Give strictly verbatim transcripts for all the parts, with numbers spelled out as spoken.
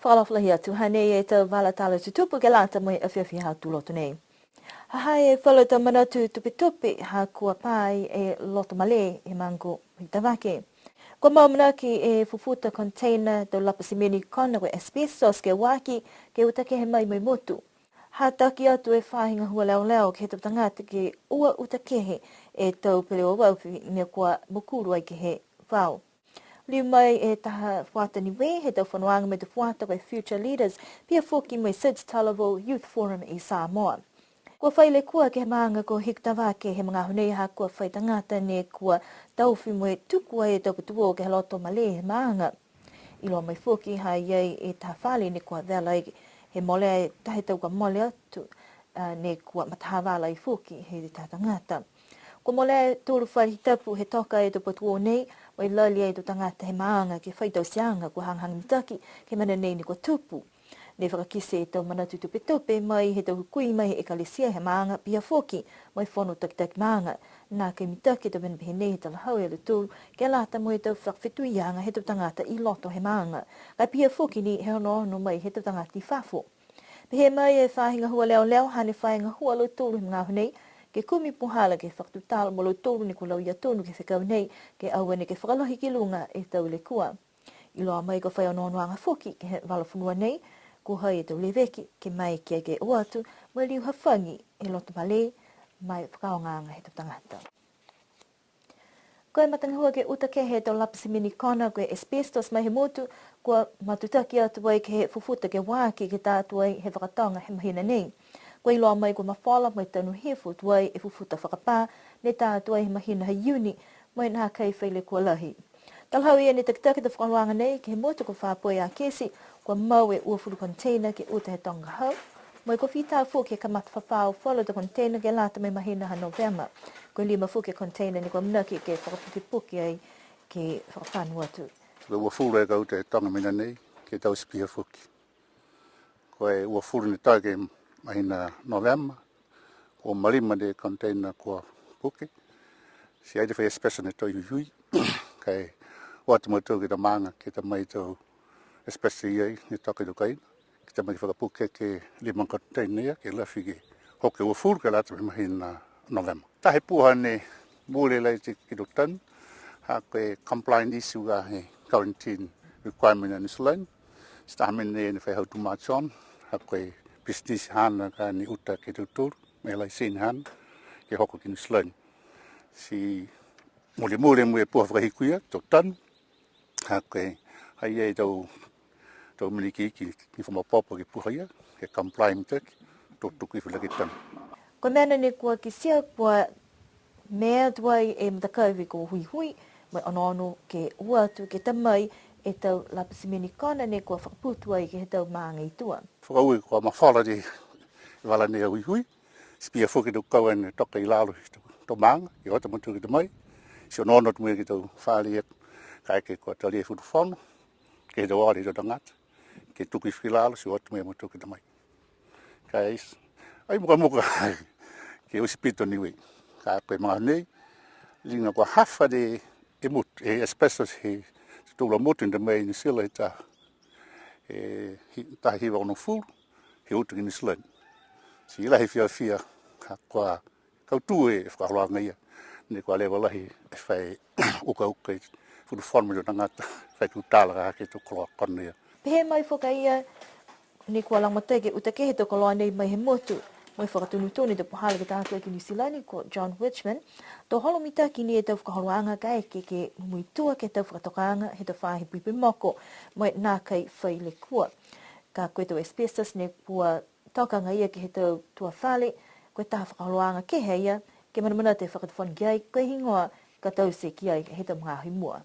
Fakaalofa lahi atu, hanei e tau vala tala tutupu ke lata mo e afiafi Aho Tuloto nei. Ha ha i ai e falu tau manatu tupetupe ha kua pā ai e loto malē he maaga ko Hikutavake. Kua mau amanaki e fufuta container tau lapa simeni kona ko e asbestos ke ua aki, ke uta kehe mai mo e motu. Hataki atu e faahi gahua leoleo ke he tau tagata ke ua uta kehe e tau peleoafi ne kua mokulu ai ke he vao. Liu mai e taha fuata Niue he tau fonoaga mo e tau fuata ko e Future Leaders, pihia foki mo e Sid Talavou Youth Forum i Samoa. Kua fai lekua ke he maaga ko Hikutavake he magaaho nei ha kua fai tagata ne kua taofi mo e tuku ai e tau patuō ke he loto malē he maaga. Iloa mai foki ha i ai e taha fale ne kua vela ai he mole ai taha e tau kua mole atu, a, ne kua matahavala ai foki he taha tagata. Kua molea e tolu fale hitapu he toka e tau patuō nei, mo e lali e tau tagata he maaga ke fai tauteaga kua hagahaga mitaki ke he mena nei ne kua tupu. Ne fakakite e tau manatu tupetupe mai he tau hukui mai he ekalesia he maaga pihia foki mo e fono takitaki maaga. Nākai mitaki e tau mena pehē nei he talahau e lautolu ke lata mo e tau fakafetuiaga he tau tagata i loto he maaga. Ka e pihia foki ni he onoono mai he tau tagata i fafo. Pehē mai e faahi gahua leoleo, hane fai gahua a lautolu he magaaho nei, ke kumi puhala ke fakatutala mo lautolu ne kua lauia tonu ke he fekau nei, ke aua neke fakalahi ki luga e tau lekua. Iloa mai kua fai onoonoaga foki ke he vala fonua nei, ko hai e tau leveki, ke maeke ke o atu, mo e liu hafagi e loto malē, mo e fakaaogaaga he tau tagata. Ko e matagahua ke uta kehe e tau lapa simeni kona ko e asbestos mai he motu, kua matutaki atu ai ke he fufuta ke ua aki ke ta atu ai he fakatoga he mahina nei. Kua iloa mai kua mafola mo e tanu hifo tuai e fufuta fakapā, ne ta atu ai he mahina ha Iuni, mo e nākai fai lekua lahi. Talahau e ia ne takitaki e fakaholoaga nei ke he motu ko Fapoi Akesi, kua mau e uafulu container ke uta he toga ka hau, mo e kua fita foki he kamata fafao falu tau container ke lata mo e mahina ha Novema. Ko e lima foki e container ne kua amanaki ke fakapukepuke ai ke fakafano atu. Ko e uafulu e ka uta he toga mahina nei, ke taute pihia foki. Ko e uafulu ne ta ke mahina Novema, kua ma lima e container kua puke. Ti ai te fai asbestos ne toe huihui. Ka e o atu mautolu ke he tau maaga, ke ta mai tau asbestos ai, ne toka i tau kaina. Ke ta mai ke fakapuke ke lima container ia, ke lafi ke hoko ke uafulu ke lata mo e mahina Novema. Taha e puha ne mole lahi ke tau tanu, ha ko e compliance issue ka he quarantine requirement a New Zealand. Ti taha mena ne fai hau tū mātoni, ha ko e business haana ka ne uta ke he tau tolu, mo e laiseni haana, ke hoko ki New Zealand. Ti mulimuli mo e puha fakahiku ia, tau tanu, ha ko e, ha i ai e tau, tau mena ikiiki, ne fa maopoopo ke puha ia, ke comply mitaki, to tuku hifo lā ke tanu. Ko e mena ne kua kitia kua mea tuai e matakavi ko Huihui, mo e onoono ke o atu ke ta mai e tau lapa simeni kona ne kua fakaputu ai ke he tau maaga i tua. Fakaaue kua mafola e vala nei a Huihui, ti pihia foki e tau kau ne toka i lalo he tau, tau maaga, ke o atu mautolu ke ta mai, ti onoono atu mo e ke he tau fale ia, kaeke kua talia e Fakatufono, ke he tau ole he tau tagata, ke tuku hifo ki lalo, ti o atu mo e mautolu ke ta mai. Ka e, ai mukamuka, ke oti pito Niue. Ka ko e magaaho nei, liga kua hafa e, e motu, e asbestos he tolu a motu ne ta mai Niu Silani he taha, e, hi-, taha hiva onogofulu, he uta ki Niu Silani. Ti lahi e fiafia, ha kua kautū e fakaholoaga ia, ne kua leva lahi e fai ukauka e Fakatufono mo e tau tagata, fai tutala ke he tau koloa kona ia. Pehē mai foki a ia, ne kua lagomatai ke uta kehe e tau koloa nei mai he motu, mo e fakatonutonu e tau puhala ke ta atu ai ki Niu Silani ko John Wichman, to holo mitaki ni e tau fakaholoaga kaeke ke muitua ke he tau fakatokaaga he tau faahi puipui moko, mo e nākai fai lekua. Ka ko e tau asbestos ne kua toka agaia ke he tau tua fale, ko e taha fakaholoaga kehe ia, ke manamanatu e Fakatufono ki ai, ko e heigoa ka taute ki ai he tau magaaho i mua.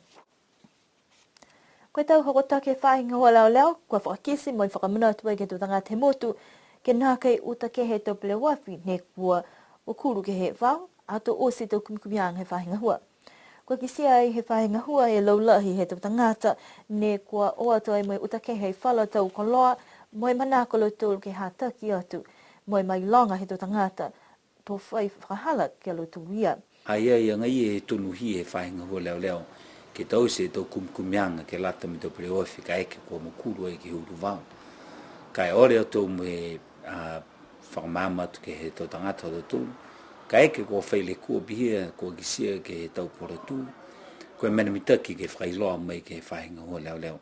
Ko e tau hokotaki he faahi gahua leoleo, kua fakakite mo e fakamanatu ai ke he tau tagata he motu, ke nākai uta kehe e tau peleoafi ne kua mokulu ke he vao, ato oti e tau kumikumiaga he faahi gahua. Kua kitia ai he faahi gahua e laulahi he tau tagata, ne kua o atu ai mo e uta kehe e falu tau koloa, mo e manako a lautolu ke hataki atu, mo e mailoga he tau tagata, to fai fakahala ki a lautolu ia. Ha i ai agaia e tonuhia he faahi gahua leoleo, ke taute e tau kumikumiaga ke lata mo e tau peleoafi kaeke kua mokulu ai ke he uluvao. Ka e ole a tautolu mo e, a, fakamaama atu ke he tau tagata ha tautolu, kaeke kua fai lekua pihia, kua kitia ke he tau puhala tū, ko e mena mitaki ke fakailoa mai ke he faahi gahua leoleo.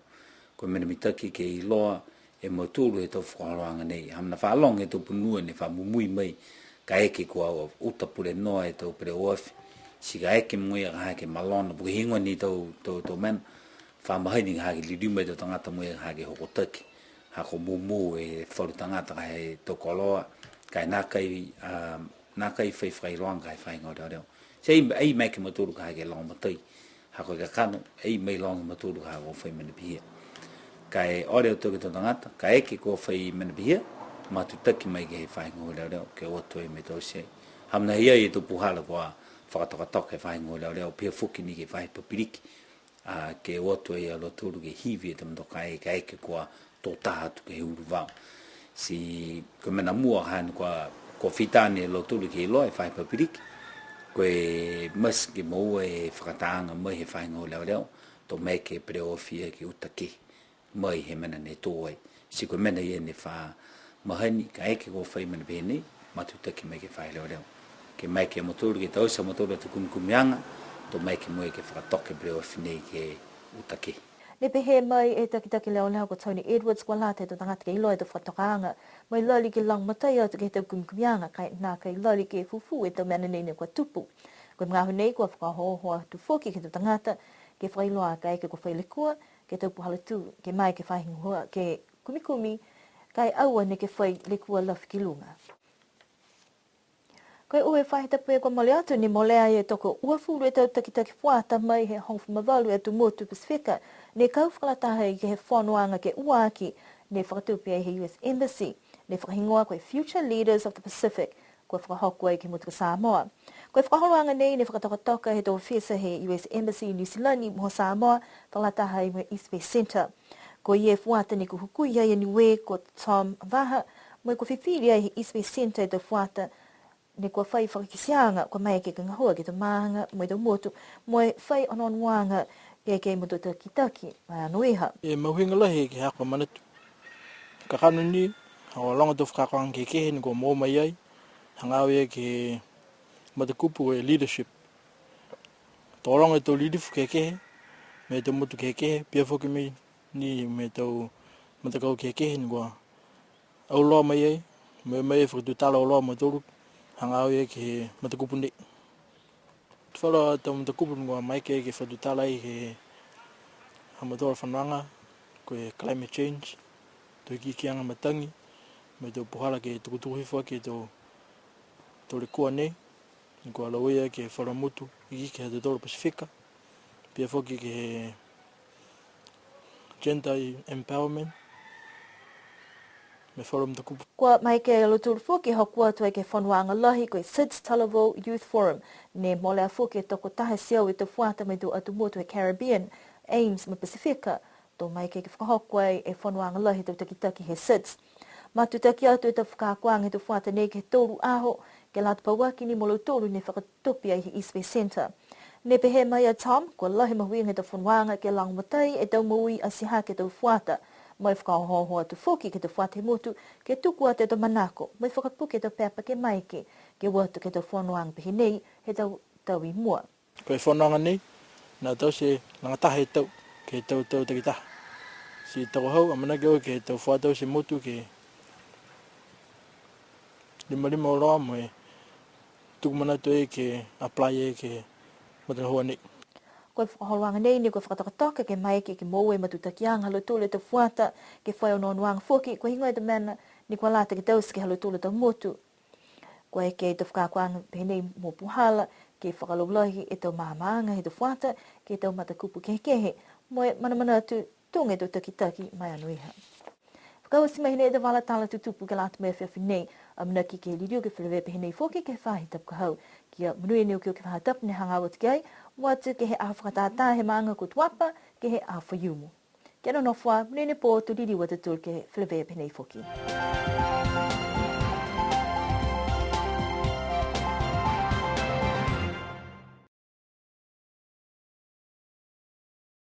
Ko e mena mitaki ke iloa e mautolu he tau fakaholoaga nei. Ha mena fa loga e tau punua ne fa mumui mai, kaeke kua uta pule noa e tau peleoafi. Ti kaeke mo e ka ha ke malona, po ke heigoa ni tau, tau, tau mena. Fa mahani ka ha ke liliu mai e tau tagata mo e ka ha ke hokotaki. Ha ko mumu e falu tagata ka he tau koloa, ka e nākai, a, nākai fai fakailoaga ka he faahi gahua leoleo. Ti ai, ai maeke a mautolu ka ha ke lagomatai. Ha ko e kakano, ai mailoga a mautolu ka ha kua fai mena pihia. Ka e ole a tautolu ke he tau tagata, kaeke kua fai mena pihia, matutaki mai ke he faahi gahua leoleo, ke o atu ai mo e taute ai. Ha mena ha i ai e tau puhala kua fakatokatoka e faahi gahua leoleo, pihia foki ni ke he faahi papiliki, a, ke o atu ai a lautolu ke hivi e tau motoka, kaeke kua tō taha atu ke he uluvao. Ti ko e mena mua ha ne kua, kua fita ni a lautolu ke iloa e faahi papiliki, ko e must ke moua e fakaatāaga mai he faahi gahua leoleo, to maeke e peleoafi ke uta kehe mai he mena ne tō ai. Ti ko e mena ia ne fa mahani, kaeke kua fai mena pehē nei, matutaki mai ke he faahi leoleo. Ke maeke a mautolu, ke taute a mautolu a tau kumikumiaga, to maeke mo e ke fakatoka e peleoafi nei ke uta kehe. Ne pehē mai e takitaki leoleo ko Tony Edwards kua lata e tau tagata ke iloa e tau fakatokaaga, mo e lali ke lagomatai atu ke he tau kumikumiaga, ka e nākai lali ke fufū e tau mena nei ne kua tupu. Ko e magaaho nei kua fakaohooho atu foki ke he tau tagata, ke fakailoa kaeke kua fai lekua, ke he tau puhala tū, ke maeke e faahi gahua, ke kumikumi, ka e aua neke fai lekua lafi ki luga. Ko e ua e faahi tapu kua mole atu ne molea e toko uafulu e tau takitaki fuata mai he hogofulu ma valu e atu motu Pasifika, ne kau fakalataha ai ke he fonoaga ke ua aki, ne fakatupe ai he U S Embassy, ne fakahigoa ko e Future Leaders of the Pacific, kua fakahoko ai ke he motu ko Samoa. Ko e fakaholoaga nei ne fakatokatoka he tau ofisa he U S Embassy Niu Silani mo Samoa, fakalataha ai mo e East West Centre. Ko ia e fuata ne kua hukui ai a Niue ko Tom Vaha, mo e kua fifili ai he East West Centre e tau fuata ne kua fai fakakiteaga, kua maeke ke gahua ke he tau maaga mo e tau motu, mo e fai onoonoaga ke, ke he motu takitaki, ma e anoiha. E mahuiga lahi ke he haaku a manatu. Kakano ni, ha kua loga e tau fakaakoaga kehekehe ne kua moua mai ai, hagaao ia ke he matakupu e leadership. Tokologa e tau lilifu kehekehe, mo e tau motu kehekehe, pihia foki mai ni mo e tau matakau kehekehe ne kua auloa mai ai, mo e mai fakatutala auloa a mautolu, hagaao ia ke he matakupu nei. Falu a tau matakupu ne kua maeke ke fakatutala ai ke he ha mautolu a fonoaga, ko e climate change, tau hikihikiaga matagi, mo e tau puhala ke tukutuku hifo aki e tau, tau lekua nei. Ne kua lauia ke he falu a motu ikiiki ha tautolu Pasifika. Pihia foki ke he gender empowerment. Mo e falu a matakupu. Kua maeke a lautolu foki ke hoko atu ai ke he fonoaga lahi ko e SIDS Talavou Youth Forum. Ne molea foki e tokotaha e teau e tau fuata mai he tau atu motu he Caribbean, AIMS mo e Pasifika. To maeke ke fakahoko ai e fonoaga lahi he tau takitaki he SIDS. Matutaki atu e tau fakaakoaga he tau fuata nei ke he tolu aho, ke lata pauaki ni mo lautolu ne fakatupe ai he East West Centre. Ne pehē mai a Tom, kua lahi e mahuiga he tau fonoaga ke lagomatai e tau moui atihake he tau fuata, mo e fakaohooho atu foki ke he tau fuata he motu, ke tuku atu e tau manako, mo e fakapuke e tau pepa ke maeke, ke o atu ke he tau fonoaga pehē nei, he tau tau i mua. Ko e fonoaga nei, ne taute lagataha e tau, ke he tau tau takitaha. Ti tau hau, amanaki au ke he tau fuata he motu ke limalima auloa mo e tuku manatu ai ke apply ai ke he matagahua nei. Ko e fakaholoaga nei, ne kua fakatokatoka ke maeke ke moua e matutakiaga ha lautolu e tau fuata, ke fai onoonoaga foki, ko e heigoa e tau mena, ne kua lata ke taute ke he ha lautolu a tau motu. Kua eke e tau fakaakoaga pehē nei mo puhala, ke fakalaulahi e tau maamaaga he tau fuata, ke he tau matakupu kehekehe, mo e manamanatu tuga e tau takitaki ma e anoiha. Fakaoti mai hinei e tau vala tala tutupu ke lata mo e afiafi nei, amanaki ke liliu ke feleveia pehē nei foki ke he faahi tapu ka hau. Kia monuina e okioki faahi tapu ne hagaao atu ki ai, mua atu ke he aho fakatātā he maaga ko Tuapa, ke he aho Faiumu. Kia nonofo ā, monuina e pō, to liliu a tautolu ke feleveia pehē nei foki.